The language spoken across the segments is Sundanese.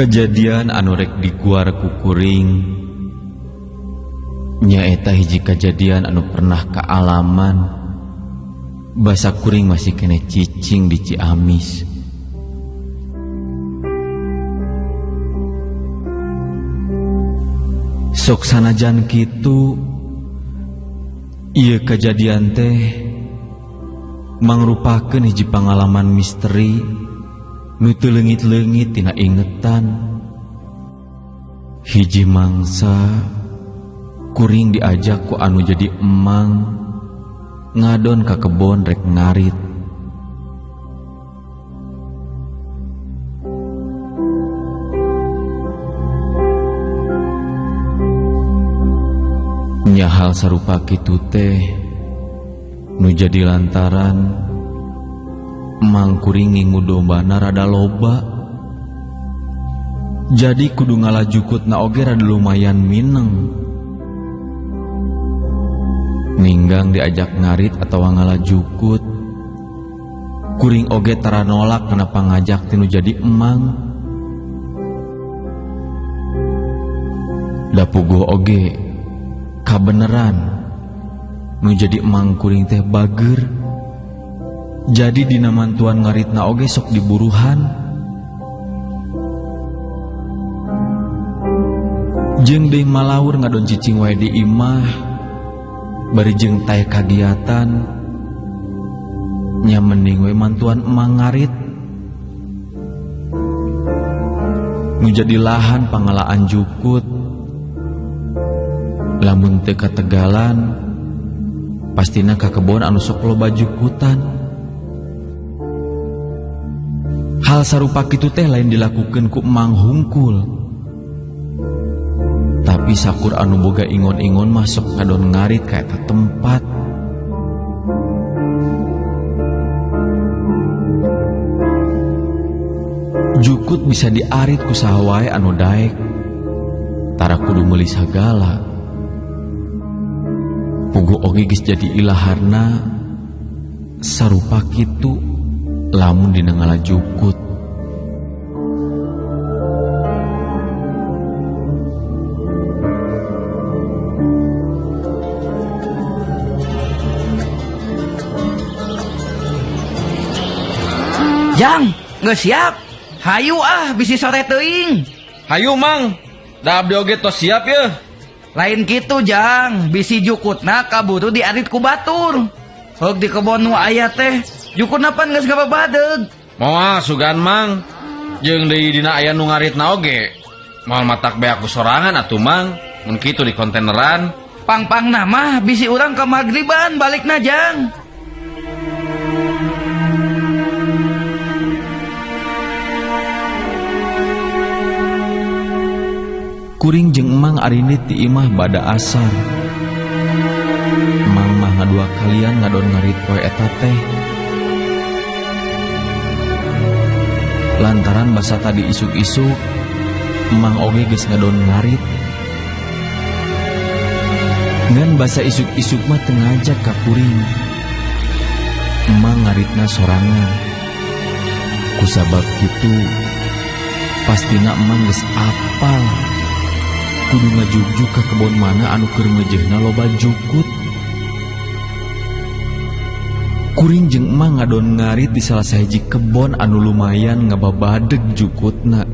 Kejadian anu rek diguar ku kuring nyaeta hiji kejadian anu pernah kaalaman basa kuring masih kene cicing di Ciamis. Sok sanajan kitu ieu kejadian teh mangrupakeun hiji pangalaman misteri nu teu leungit-leungit tina ingetan. Hiji mangsa kuring diajak ku anu jadi emang ngadon ka kebon rek ngarit. Nya hal sarupa kitu teh nu jadi lantaran emang kuring ngingu dombana rada loba. Jadi kudu ngalajukutna oge rada lumayan mineng. Ninggang diajak ngarit atawa ngalajukut, kuring oge tara nolak kenapa ngajak tinu jadi emang. Da puguh oge kabeneran nu jadi emang kuring teh bager. Jadi dina mantuan ngaritna oge sok diburuhan. Jeung deui malaur ngadon cicing wae di imah, bari jeung tae kagiatan, nya mending we mantuan emang ngarit. Nu jadi lahan pangalaan jukut, lamun teu kategalan pastina ka kebon anu sok loba jukutan. Hal sarupa kitu teh lain dilakukeun ku emang hungkul. Tapi sakur anu boga ingon-ingon masuk ngadon ngarit ka eta tempat. Jukut bisa diarit ku saha wae anu daek, tara kudu meuli sagala. Puguh oge geus jadi ilaharna sarupa kitu lamun dina ngalajukut. Jang, geus siap. Hayu ah, bisi sore teuing. Hayu mang, da abdi oge tos siap yeuh. Lain kitu Jang, bisi jukutna kaburu diarit ku batur. Heug di kebon nu aya teh, jukutna pan geus ngababadeg. Moal sugan mang, jeung deui dina aya nu ngaritna oge. Moal matak beak ku sorangan atuh mang, mun kitu di kontaineran. Pang-pangna mah bisi urang ka magriban balikna Jang. Kuring jeung emang arinit di imah bada asar. Emang mah ngadua kalian ngadon ngarit poe eta teh. Lantaran basa tadi isuk-isuk, emang oge geus ngadon ngarit. Ngan basa isuk-isuk mah teu ngajak ka kuring. Emang ngaritna sorangan. Kusabab kitu, pastina emang geus apal. Kudu ngajugjug ka kebon mana anu keur ngejehna loba jukut. Kuring jeung emang ngadon ngarit di salah sahiji kebon anu lumayan ngababadeg jukutna.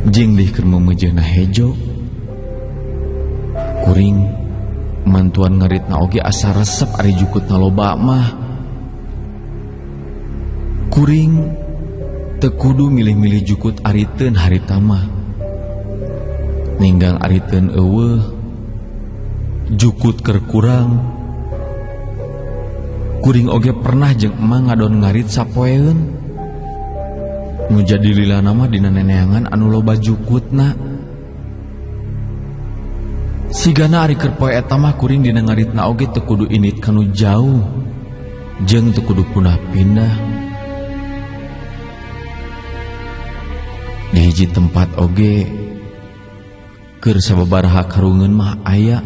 Jeung dih keur memejehna hejo. Kuring mantuan ngaritna oge asa resep ari jukutna loba mah. Kuring teu kudu milih-milih jukut ariteun harita mah. Ninggang ariteun eueuh, jukut keur kurang. Kuring oge pernah jeung emang ngadon ngarit sapoeun. Nu jadi lilana mah dina neneangan anu loba jukutna. Sigana ari keur poe eta mah kuring dina ngaritna oge teu kudu init kanu jauh, jeung teu kudu pindah-pindah. Di hiji tempat oge keur sababaraha karungeun mah aya.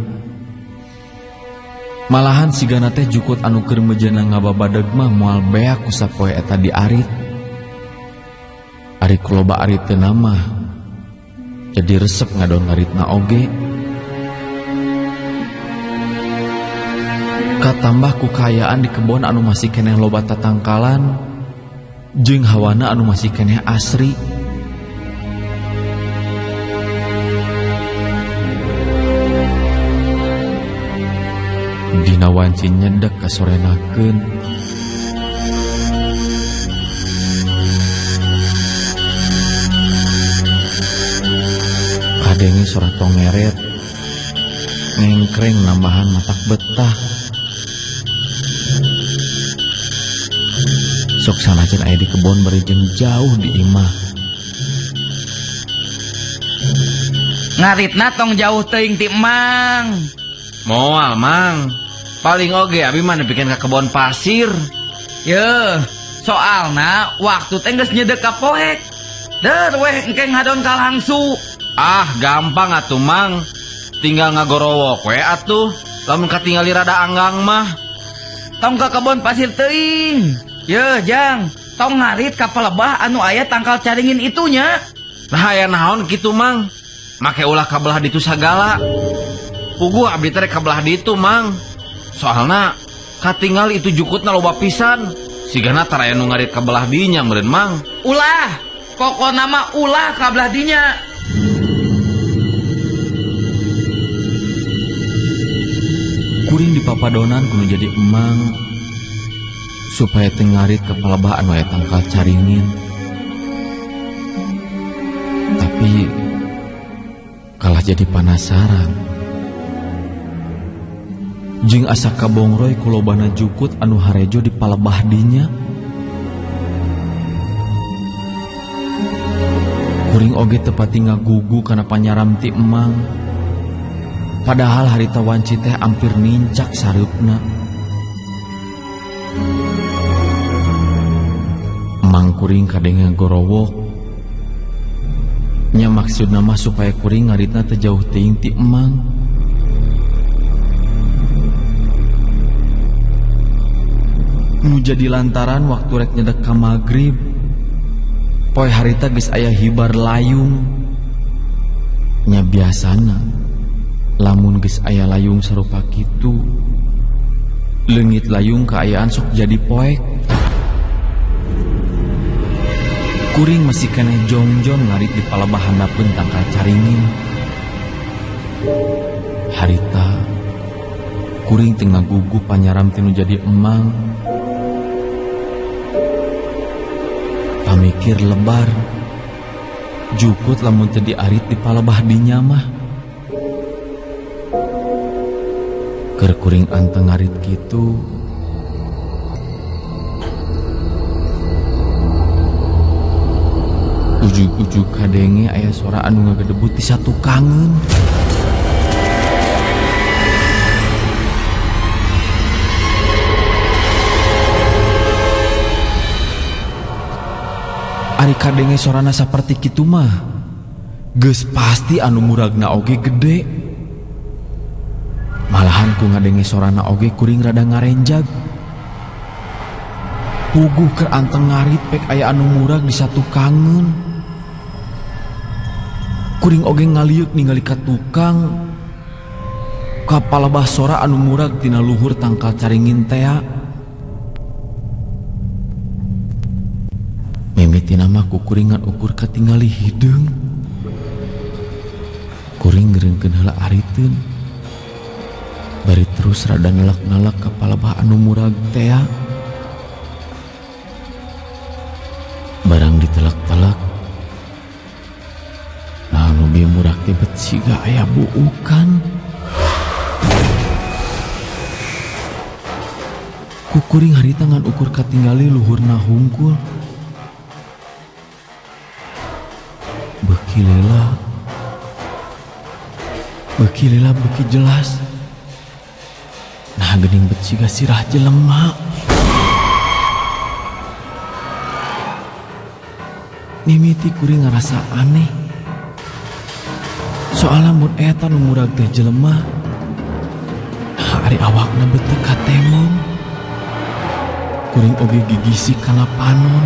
Malahan sigana teh jukut anu keur meujeuhna ngababadeg mah moal beak ku sapoe eta diarit. Ari kuloba ariteuna mah jadi resep ngadon ngaritna oge. Katambah ku kaayaan di kebon anu masih keneh loba tatangkalan jeung hawana anu masih keneh asri. Dina wanci nyedek kasorenakeun. Kadenge sora tongeret ngengkreng nambahan matak betah. Sok sanajan aya di kebon bari jeung jauh di imah. Ngaritna tong jauh teuing ti Emang. Moal Mang. Paling oge abi mah nepikeun ka kebon pasir. Yeuh, soalna waktu teh geus nyedek ka poek. Der weh engke ngadon ka langsu. Ah, gampang atuh Mang. Tinggal ngagorowok we atuh. Lamun katingali rada anggang mah. Tong ka kebon pasir teuing. Yeuh, Jang, tong ngarit ka palebah anu aya tangkal caringin itunya. Nah, aya naon kitu Mang? Make ulah ka belah ditu sagala. Puguh abdi teh rek ka belah ditu Mang. Soalna katingal itu jukutna loba pisan. Sigana tara aya nu ngarit ka belah dinya meureun Mang. Ulah, pokona mah ulah ka belah dinya. Kuring dipapadonan kudu jadi emang supaya teu ngarit ka palebah anu aya tangkal caringin. Tapi kalah jadi panasaran. Jeung asa kabongroy ku lobana jukut anu harejo di palebah dinya. Kuring oge teu pati ngagugu kana panyaram ti emang. Padahal harita wanci teh ampir nincak sareupna. Emang kuring kadenge gorowok. Nya maksudna mah supaya kuring ngaritna teu jauh teuing ti emang. Nu jadi lantaran waktu rek nyedek ka magrib, poe harita geus aya hibar layung. Nya biasana lamun geus aya layung sarupa kitu, leungit layung kaayaan sok jadi poek. Kuring masih keneh jongjon ngarit di palebah handapeun tangkal caringin. Harita kuring teu ngagugu panyaram tinu jadi emang. Pamikir lebar jukut lamun teu diarit di palebah dinya mah. Keur kuring anteng ngarit kitu, ujug-ujug kadenge aya sora anu ngagedebut di satukangeun. Ari kadenge sorana saperti kitu mah geus pasti anu muragna oge gede. Malahan ku ngadenge sorana oge kuring rada ngarenjag. Puguh keur anteng ngarit pek aya anu murag di satukangeun. Kuring oge ngalieuk ningali ka tukang ka palebah sora anu murag tina luhur tangkal caringin tea. Mimitina mah ku kuring ngan ukur katingali hideung. Kuring ngereungkeun heula ariteun. Bari terus rada nelak-nelak ka palebah anu murag tea. Barang ditelak-telak, nah anu bieu murag teh bet siga aya buukan. Ku kuring harita ngan ukur katingali luhurna hungkul. Beuki lila beuki jelas. Nah geuning bet siga sirah jelema. Mimiti kuring ngarasa aneh. Soalna mun eta nu murag teh jelema, nah ari awakna bet teu katemong. Kuring oge gigisik kana panon.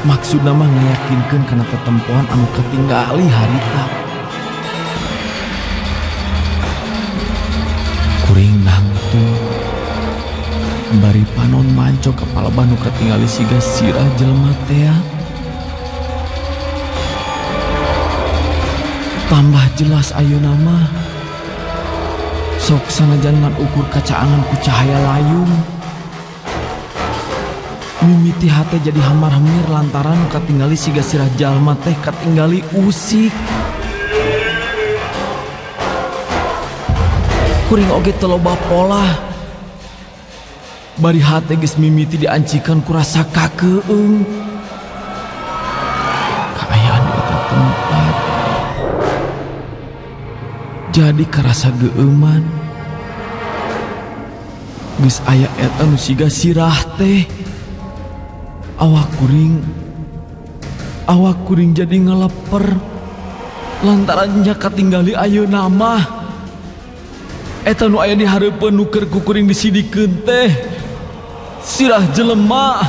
Maksudna mah ngayakinkeun kana tetempohan anu katinggali harita. Kuring nangtung bari panon manco ka palebah nu katingali siga sirah jelema tea. Tambah jelas ayeuna mah. Sok sanajan ngan ukur kacaangan ku cahaya layung. Mimiti hate jadi hamar-hamir lantaran katingali siga sirah jalma teh katingali usik. Kuring oge teu loba pola. Bari hate geus mimiti diancikan ku rasa kakeung. Kaayaan di eta tempat jadi karasa geueuman. Geus aya eta nu siga sirah teh. Awak kuring jadi ngeleper lantaran nya katinggali ayeuna mah. Eta nu aya di hareupeun nu keur ku kuring disidikeun teh sirah jelema.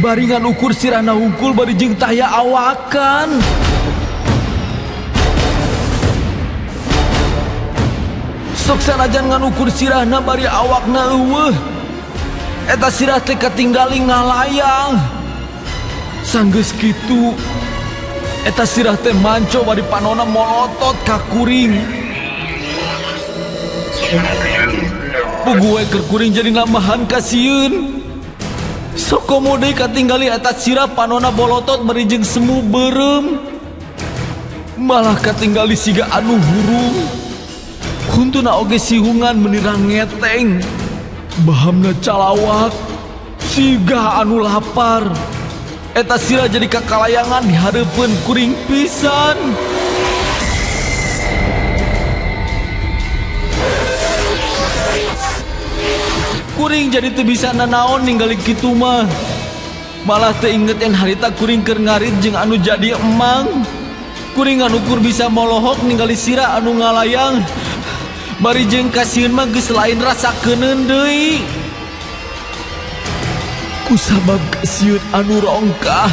Baringan ukur sirahna hungkul bari jeung taya awakan. Sok sanajan ngan ukur sirahna bari awakna eueuh. Eta sirah teh katinggali ngalayang. Sanggeus kitu eta sirah teh manco bari panona molotot ka kuring. Puguh we keur kuring jadi nambahan kasieun. Sok komo deui katinggali eta sirah panona bolotot bari jeung semu beureum. Malah katinggali siga anu hurung. Huntuna oge sihungan menirang ngeteng. Bahamna calawak siga anu lapar. Eta sirah jadi kakalayangan di hareupeun kuring pisan. Kuring jadi teu bisa nanaon ninggali kitu mah. Malah teu inget yen harita kuring keur ngarit jeung anu jadi emang. Kuring anu ukur bisa molohok ninggali sirah anu ngalayang. Bari jeung kasieun mah geus lain rasa keuneun deui. Kusabab kasieun anu rongkah.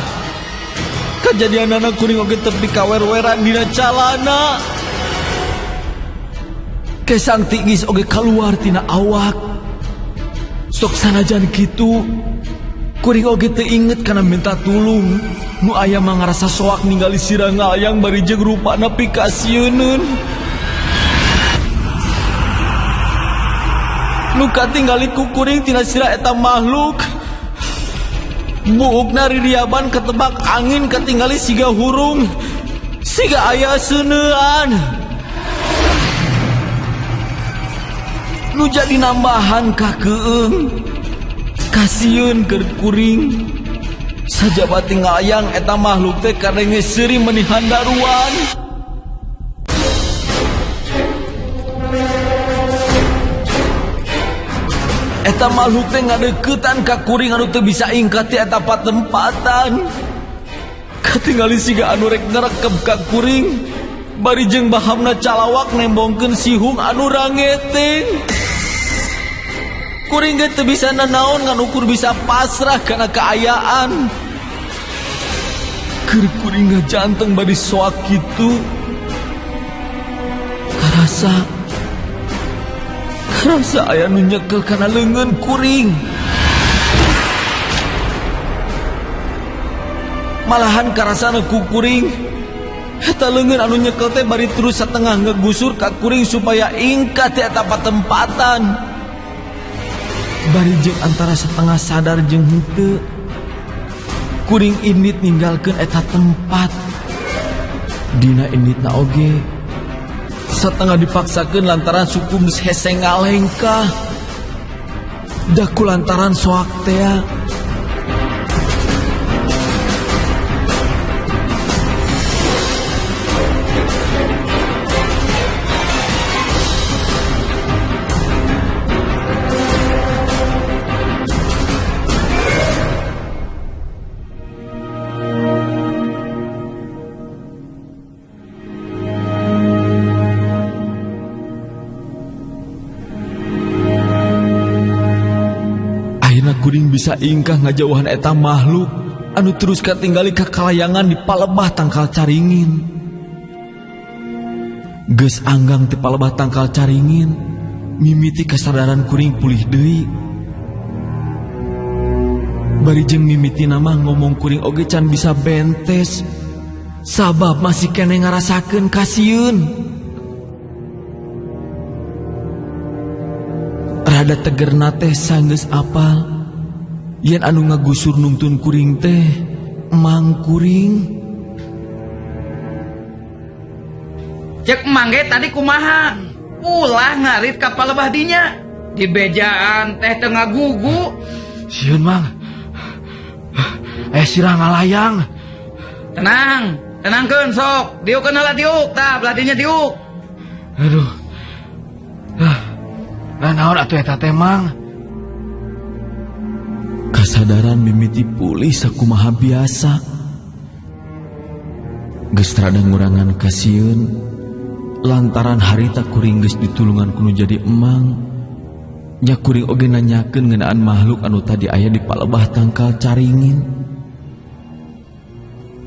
Kajadianana kuring oge tepi kawer-weran dina calana. Kesang tingis oge kaluar tina awak. Sok sanajan kitu kuring oge teu inget kana minta tulung. Nu aya mah ngarasa soak ningali sirah ngalayang bari jeung rupana pikasieuneun. Nu katinggali ku kuring tina sirah eta makhluk. Buukna ririaban ketebak angin katinggali siga hurung, siga aya seuneuan. Nu jadi nambahan kakeung. Kasieun keur kuring. Sajabati ngalayang eta makhluk teh kadenge seuri meuni handaruan. Eta makhluk teh ngadeukeutan ka kuring anu teu bisa ingkat ti eta patempatan. Katingali siga anu rek ngerekep ka kuring. Bari jeung bahamna calawak nembongkeun sihung anu rangeteng. Kuring ge teu bisa nanaon ngan ukur bisa pasrah kana kaayaan. Keur kuring ngajanteng bari soak kitu. Karasa aya nu nyekel kana leungeun kuring. Malahan karasana ku kuring eta leungeun anu nyekel teh bari terus satengah ngegusur ka kuring supaya ingkat ti eta patempatan. Bari jeung antara setengah sadar jeung henteu kuring indit ninggalkeun eta tempat. Dina inditna oge satengah dipaksakeun lantaran suku geus hese ngalengkah. Da ku lantaran soak tea. Kuring bisa ingkah ngajauhan eta makhluk Anu terus katinggali kakalayangan di palebah tangkal caringin. Geus anggang ti palebah tangkal caringin, mimiti kasadaran kuring pulih deui. Bari jeung mimitina mah ngomong kuring oge can bisa bentes. Sabab masih keneh ngarasakeun kasieun. Rada tegerna teh sanggeus apal yen anu ngagusur nungtun kuring teh emang kuring. Cek emang ge tadi kumaha? Ulah ngarit ka palebah dinya. Di bejaan teh teu ngagugu. Sieun Mang. Sirah ngalayang. Tenang, tenangkeun sok. Diukeun heula diuk, tah belah dinya diuk. Aduh. Nah naon atuh eta teh Mang? Kasadaran mimiti pulih sakumaha biasa. Geus rada ngurangan kasieun lantaran harita kuring geus ditulungan kuno jadi emang. Nya kuring oge nanyakeun ngeunaan makhluk anu tadi aya di palebah tangkal caringin.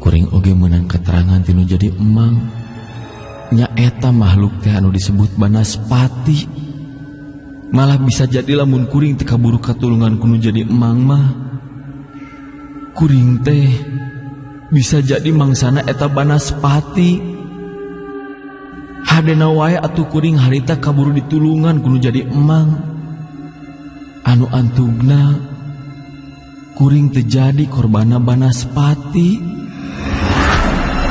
Kuring oge meunang keterangan tinu jadi emang. Nya eta makhluk teh anu disebut Banaspati. Malah bisa jadi lamun kuring teu kaburu katulungan kuno jadi emang mah. Kuring teh bisa jadi mangsana eta Banaspati. Hadena wae atuh kuring harita kaburu ditulungan kuno jadi emang. Anu antugna kuring teu jadi korbana Banaspati.